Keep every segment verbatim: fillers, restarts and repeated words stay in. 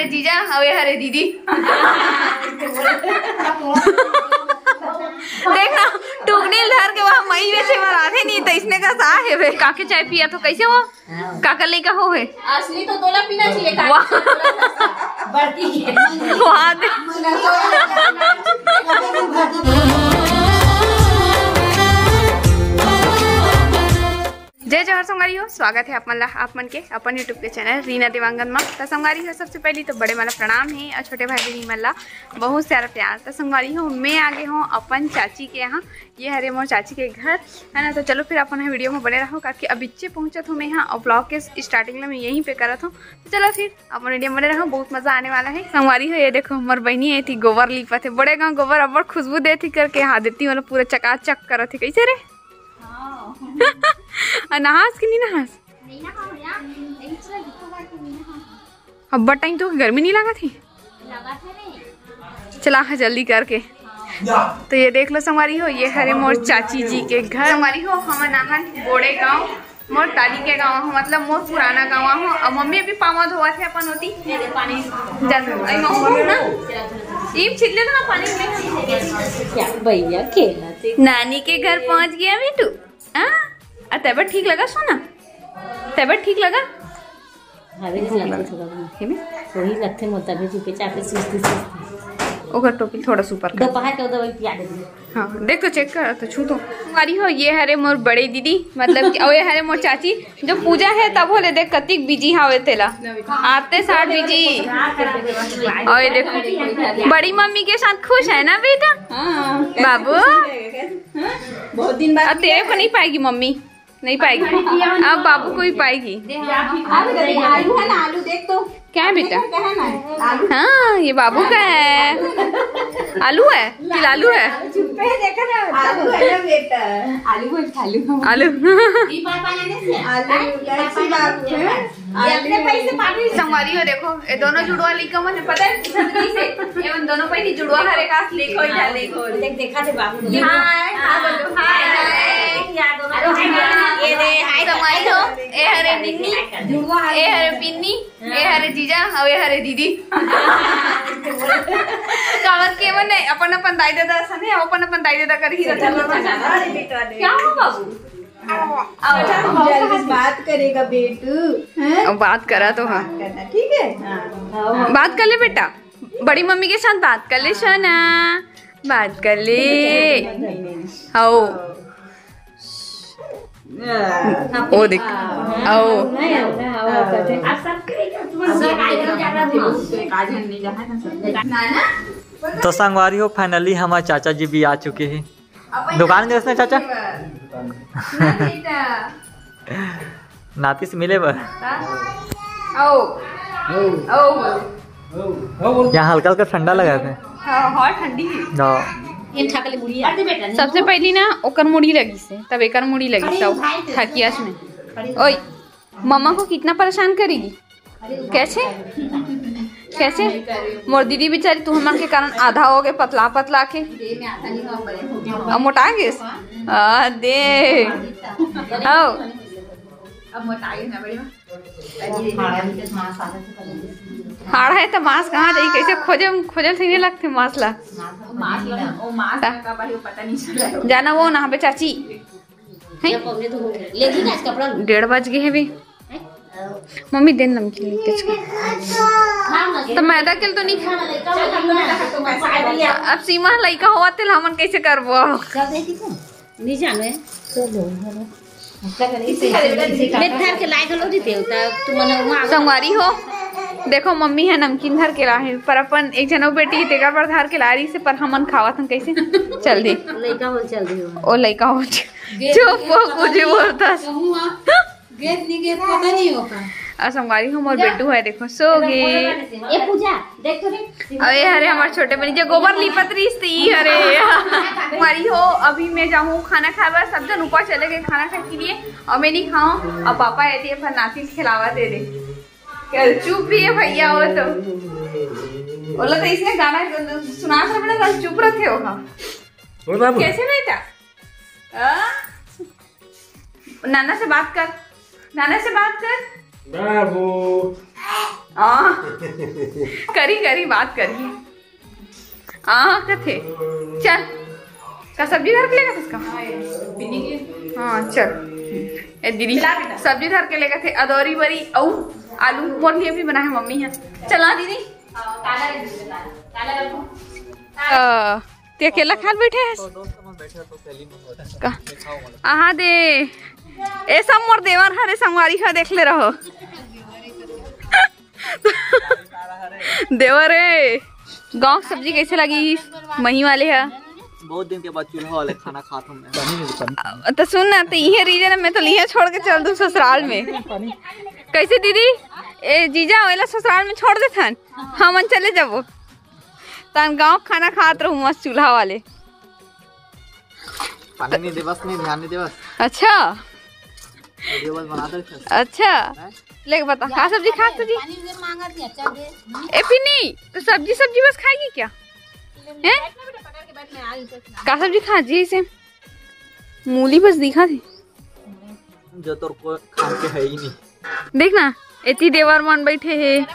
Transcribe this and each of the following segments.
जीजा, अउ ये हरे दीदी। देख ना, टुकनी ल धर के वहाँ मई में से मराथे नहीं, तो इसने का सा है बे। काके चाय पिया तो कैसे हो? काकर लइका हो है? असली तो तोला पीना चाहिए, काके वाह। चाय पिया। बढ़ती है। वाह, दे। जय जोहार संगवारी हो, स्वागत है आप मन ला, आप मन के अपन YouTube के चैनल रीना देवांगन मा। त संगवारी हो, सबसे पहली तो बड़े मन ला प्रणाम है और छोटे भाई बहन मन ला बहुत सारा प्यार। त संगवारी हो, मैं आ गए हूँ अपन चाची के यहाँ। ये हरे मोर चाची के घर है ना। तो चलो फिर अपन वीडियो में बने रहो, काकि अब इच्चे पहुँचत हूँ मैं यहाँ और vlog के starting ला मैं यहीं पे करत हूँ। तो चलो फिर अपन वीडियो में बने रहो, बहुत मजा आने वाला है। संगवारी हो, ये देखो मोर बहनी है थी गोबर लीपत है, बड़े गाँव गोबर अब्बड़ खुशबू देती करके यहाँ देती, मतलब पूरा चकाचक करत है। कैसे रे? हाँ। आ, नहास कि नहीं नहास? नहीं नहाओ यार, नहीं चला, दिखा बात नहीं नहाओ। अब टाइम तो गर्मी नहीं लगा थी? लगा था नहीं। चला है जल्दी करके। हाँ। तो ये देख लो संगवारी हो, ये हरे मोर चाची जी के घर। संगवारी हो, हम नहान बोड़े गाँव, मोर दादी के गाँव हो, मतलब मोर पुराना गाँव हो। अब मम्मी अभी पाँव धोवत है अपन होती। जा तो, आई मम्मी ना, ईम छिट ले ना पानी में। क्या भैया खेला थे? नानी के घर पहुँच गया बेटू। हाँ? आ, तैबर ठीक लगा सोना? तैबर ठीक लगा? हवे से लगथे थोड़ा बहुत। हेमे? वही लगथे मोर तभी चुपे चापे सुस्ती सुस्ती। ओकर टोपी थोड़ा सा ऊपर कर। दोपहर के दवाई पिया देती। हाँ, देख तो चेक कर, तो छू तो। संगवारी हो, ये हरे मोर बड़े दीदी, मतलब कि, और ये हरे मोर चाची, जो पूजा है तब होले देख कतिक बिजी हावे तेला। आते साथ बिजी। और ये देखो, बड़ी मम्मी के साथ खुश है ना बेटा? हाँ। बाबू? हाँ? बहुत दिन बाद अब तेरे को नहीं पाएगी मम्मी, नहीं पाएगी। अब बाबू को ही पाएगी। आलू है ना, आलू देख तो। क्या है बेटा? क्या है ना? आलू। हाँ, ये बाबू का है। आलू है? तिल आलू है? चुप्पे देखा ना। आलू है ना बेटा? आलू बोल, आलू। आलू। आलू, कैसी बाबू है? ये अपने पैसे पानी। संगवारी हो, देखो, ये दोनों जुड़वा लइका मन है, पता है, किसन जी से, ये उन दोनों पे ही जुड़वा हरे का, देखो इधर, देखो। देख, देखा थे बाबू। हाय, हाय बोलो, हाय, हाय। ये दे, हाय। संगवारी हो, ये हरे निन्नी, जुड़वा हरे। ये हरे पिन्नी, ये हरे जीजा, और ये हरे दीदी। काबर के मन है, अपन अपन दाई दादा सने, अपन अपन दाई दादा कर ही रहता। क्या हो बाबू? अच्छा, बात करेगा बेटू, हैं? अब बात करा तो हाँ। बात करना, ठीक है? हाँ। बात कर ले बेटा, बड़ी मम्मी के साथ बात कर ले सोना, बात कर ले। हाओ। ओ देख, आओ। तो संगवारी हो, finally हमारे चाचा जी भी आ चुके हैं। दुकान गए थे चाचा? नाती से मिले बर। आओ। आओ। यहाँ हल्का हल्का ठंडा लगा थे। हाँ, हाँ, ठंडी है। हाँ। ये ठा के ले मुड़ी है। सबसे पहली ना ओकर मुड़ी लगी से, तब एकर मुड़ी लगी सब। थकियास में। ओए, मम्मा को कितना परेशान करेगी? कैसे? कैसे? मोर दीदी बेचारी, तू हमन के कारण आधा हो गए, पतला पतला के। अब मोटा गेस। आ, दे। आओ। अब मोटा गेस ना बड़ी माँ। हाड़ा है तो मांस कहाँ जाई? कैसे खोजे, खोजे थे नहीं लगते मांस ला। मांस ला, ओ मांस ला का भाई, वो पता नहीं चला। जाना वो ना पे चाची। हैं? लेकिन आज कपड़ा डेढ़ बज गए हैं भी। मम्मी, दे नमकीन लेके चल। तो मैदा के तो नहीं खा। अब सीमा लइका होवा तेल हमन कैसे करबो? नहीं जाने। चलो, बेट धर के लाए घलो रहिते हो, तब तुमन वहाँ संगवारी हो, देखो मम्मी है नमकीन धर के लाए, पर अपन एक जनो बेटी तेकर पर धर के ला रही से, पर हमन खावत हन कैसे? चल दे। लइका हो, चल दे। ओ लइका हो। चुप हो, कुछ बोलता। कहूँ आ, गेट नहीं गेट पता नहीं होता। आ संगवारी हो, मोर बेटू है, देखो, सो गे। ये पूजा, देख तो रे। अरे, हरे हमारे छोटे बनी जो गोबर लिपत रही थी, हरे। संगवारी हो, अभी मैं जाऊँ खाना खाए बर, सब जन ऊपर चले गए खाना खाए के लिए, और मैं नहीं खाऊँ। अब पापा आए थे, पर नाती खिलावा दे दे। क्या चुप भी है भैया, वो तो बोला तो इसने गाना सुना था, मैंने कहा चुप रखे हो। हाँ। बोल बाबू। कैसे बेटा? आ? नाना से बात कर, नाना से बात कर। बाबू। हाँ, करी करी बात करी। हाँ कथे, चल का सब्जी धर के लेगा इसका? हाँ चल। ए दीदी, सब्जी धर के लेगा थे, अदौरी बरी अउ आलू मोर लिए भी बनाए मम्मी है। चला दीदी। अ, ते अकेला खात बैठे हस? का? आहा दे, ए सब मोर देवर हरे, संगवारी ह, देख ले रहो। देवर ए, गाँव के सब्जी कैसे लगी? मही वाले ह। बहुत दिन के बाद चूल्हा वाले खाना खात हूँ मैं। त सुन ना, त इहे रीजन है, मैं तो लिहे छोड़ के चल दूँ ससुराल में। कैसे दीदी? ए जीजा, ओला ससुराल में छोड़ देथन, हमन चले जाबो। तन गाँव खाना खात रहूँ मस्त चूल्हा वाले। पानी नहीं देवस, नहीं ध्यान नहीं देवस। अच्छा। वीडियो बस बना दे। अच्छा। ले बता, का सब्जी खास तुझी? ए पिनी, तो सब्जी, सब्जी बस खाएगी क्या? हैं? का सब्जी खा जी से? मूली बस दिखा थी। जो तोर को खान के है ही नहीं। देख ना, एती देवर मन बैठे हे,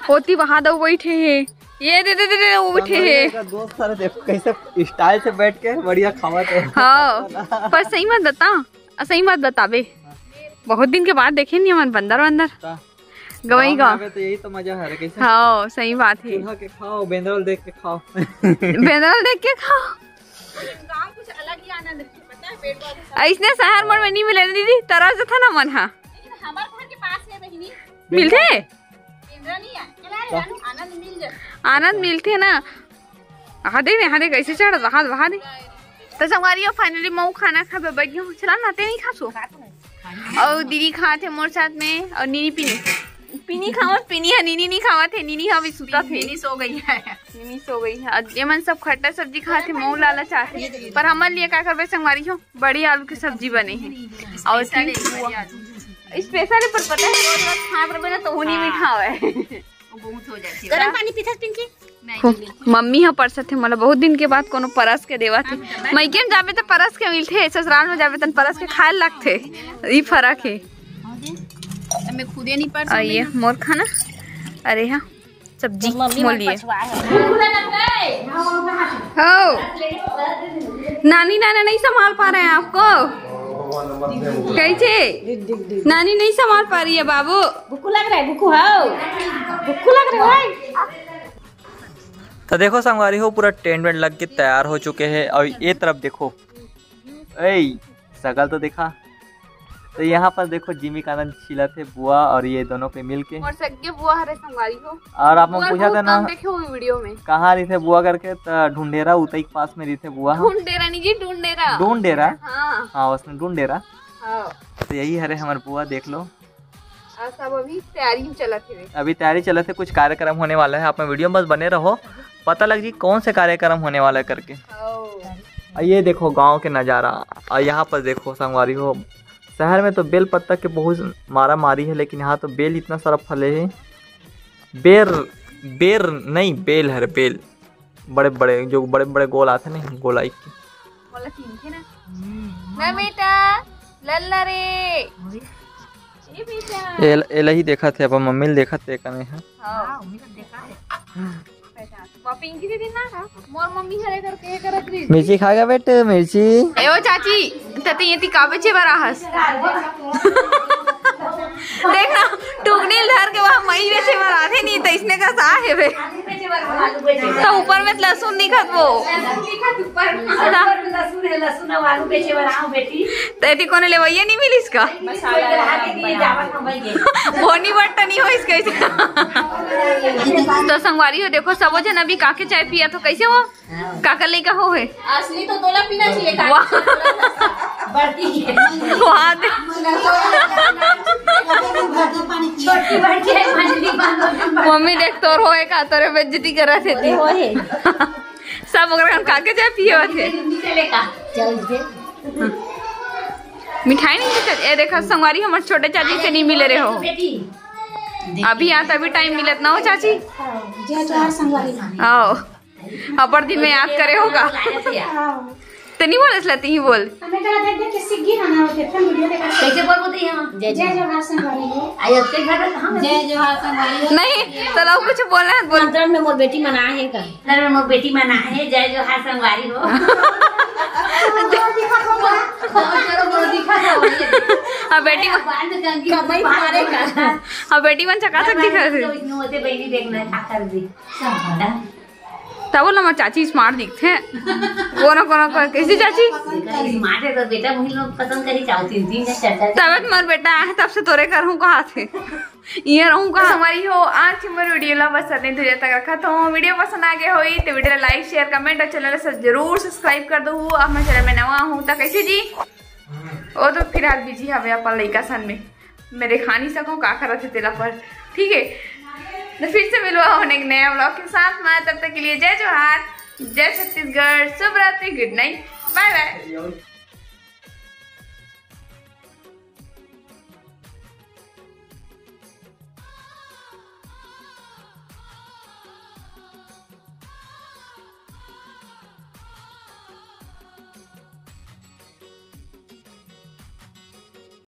ओती बहादव बैठे हे, ये दे दे दे दे, वो बैठे हे। दोस्त सारे देखो कैसे स्टाइल से बैठ के बढ़िया खावत है। हाँ, पर सही मत बता, सही मत बताबे। बहुत दिन के बाद देखे नहीं हमन बंदर वंदर। गवई गाँव में तो यही तो मजा है रे, कैसे? हाँ, सही बात है। चूल्हा के खाओ, बेंदरल देख के खाओ। बेंदरल देख के खाओ। गाँव कुछ अलग ही आनंद है, पता है, पेड़ पौधे सब। ऐसने शहर मन में नहीं मिले दीदी, तरस जथा ना मन हा। लेकिन हमारे घर के पास है बहिनी। मिलथे? बेंदरा नहीं है। आनंद मिल जाए। आनंद मिलथे ना। हाँ दे ने, हाँ दे, कैसे चढ़, वहाँ, वहाँ दे। तो संगवारी हो, finally मऊ खाना खाबे बैठ गए। चला ना, ते नहीं खासो। और दीदी खात है मोर साथ में, और नीनी पीनी। पीनी खावत, पीनी है, नीनी नहीं खावत है, नीनी अभी सुता थे। नीनी सो गई है। नीनी सो गई है। और ये मन सब खट्टा सब्जी खात है, मऊ लाला चाहते, पर हमर लिए का करबे संगवारी हो, बड़ी आलू की सब्जी बने है। और special है बड़ी आलू। Special है, पर पता है रोज रोज खात रहबे ना तो वो नहीं हाँ। मीठा होए। वो बहुत हो जाती है। गरम पानी पीथस पिंकी? मम्मी ह परसत हे, मोला बहुत दिन के बाद कोनो परस के देवत हे। मइके में जाबे त परस के मिलथे, ससुराल में जाबे तन परस के खाए लगथे। ई फरक हे। मैं खुदे नहीं परस। ये मोर खाना। अरे हाँ, सब्जी मोलिए। हो नानी नाना नहीं संभाल पा रहे हैं आपको। कैसे? नानी नहीं संभाल पा रही है बाबू। भुक्कू लग रहा है, भुक्कू हो। भुक्कू लग रहा है। तो देखो संगवारी हो, पूरा टेंट वेंट लग के तैयार हो चुके हैं। और ये तरफ देखो, ए, शकल तो देखा। तो यहाँ पर देखो जिमी का आनंद छीलत हे बुआ और ये दोनों पे मिल के। और सग्गे बुआ हरे संगवारी हो। और आप मन बुआ पूछा था बहुत ना कम देखे हुए वीडियो में। कहाँ रहिथे बुआ करके, तो ढूंढेरा उतई के पास में रहिथे बुआ। ढूंढेरा नहीं जी, ढूंढेरा। ढूंढेरा? हाँ। हाँ, उसने ढूंढेरा। हाँ। तो यही हरे हमर बुआ, देख लो। और सब अभी तैयारी में चलत हे। अभी तैयारी चलत हे, कुछ कार्यक्रम होने वाला है, आप मन वीडियो में बस बने रहो, पता लग जी कौन से कार्यक्रम होने वाला है करके। हाँ। और ये देखो गांव के नज़ारा, और यहाँ पर देखो संगवारी हो, शहर में तो बेल पत्ता के बहुत मारा मारी है, लेकिन यहाँ तो बेल इतना सारा फले है। बेर, बेर नहीं, बेल हरे, बेल। बड़े बड़े, जो बड़े बड़े गोल आथे नहीं, गोलाई के। बोला तीन थे ना। ना बेटा, लल्ला रे। ए बेटा। ए, एला ही देखत हे, अपन मम्मी ल देखत हे कने ह। हाँ। हाँ, मम्मी ल देखा है। पहचान। वो पिंकी दीदी ना, मोर मम्मी हरे करके ये करत रही। मिर्ची खा गा बेटे, मिर्ची। ए ओ चाची, तते ये ती का बेचे बर आहस? देख ना, टुकनी ल धर के वहाँ मई बेचे बर आथे नहीं, तो इसने का सा है बे। तो ऊपर में लहसुन दिखत वो। लहसुन दिखत ऊपर में। हाँ। ऊपर में लहसुन है, लहसुन और आलू बेचे बर आओ बेटी। तो एती कोनो लेवइया नहीं मिलिस का? मसाला लगा के दिए, जावत हम भाई ये। बोनी बट्टा नहीं हो इसके। तो संगवारी हो, देखो, सबो जन अभी काके चाय पिया, तो कैसे हो? काकर लइका हो हे? असली तो तोला पीना चाहिए, काकी। वाह। बढ़ती है। वाह दे। छोटी बढ़ती है, मंजली बांधो। मम्मी देख तोर होए का, तोरे बेइज्जती करत हे ती। होए। सब ओकर हम काके जाए पिए होत हे। नीचे लेका। चल दे। मिठाई नहीं मिलत? ए देखा संगवारी, हमर छोटे चाची से नहीं मिले रहे हो। बेटी। अभी यहाँ तभी टाइम मिलत ना हो चाची। हाँ, जय जोहार संगवारी मामी। आओ। अब्बड़ दिन में याद करे होगा। हाँ। नहीं बोले इसलिए, तहीं बोल। हमें कला देख देख के सीख गई ना, ना होते, फिर वीडियो देखा। कैसे बोल बोलते हैं हम? जय जय जोहार संगवारी हो। आई अब के घर में कहाँ? जय जोहार संगवारी हो। नहीं, तो लोग कुछ बोलना है, बोल। मतलब में मोर बेटी मना है का? घर में मोर बेटी मना है, जय जोहार संगवारी हो। जोर दिखा था, बहुत जोर, जोर दिखा था, वही। हाँ, बेटी मन, बांध कंगी कमई बांध मारे का। हाँ, बेटी मन चकाचक दिखा थे। तो इतने होते बहनी देखना है, का कर दी। सब बड़ा। तब बोला, मोर चाची smart दिखथे। कोनो कोनो को, कैसी चाची? Smart है तो बेटा, वही लोग पसंद करी, चाहो तीन तीन या चार चार। तब तो मोर बेटा आए, तब से तोरे घर हूँ कहा थे। ये रहूँ कहा। संगवारी हो, आज की मोर वीडियो ला बस अतने दूर तक रखत हूँ। वीडियो पसंद आ गया होई तो वीडियो ला like, share, comment और चैनल ला जरूर subscribe कर दो। अब मैं चैनल में नवा हूँ तो कैसे जी? वो तो फिलहाल बिजी हवे अपन लइका सन में, मैं दिखा नहीं सकूँ का करत है तेला पर, ठीक है। तो फिर से मिलवा हूँ एक नया व्लॉग के साथ में, तब तक के लिए जय जोहार, जय छत्तीसगढ़, शुभ रात्रि, गुड नाइट, बाय बाय।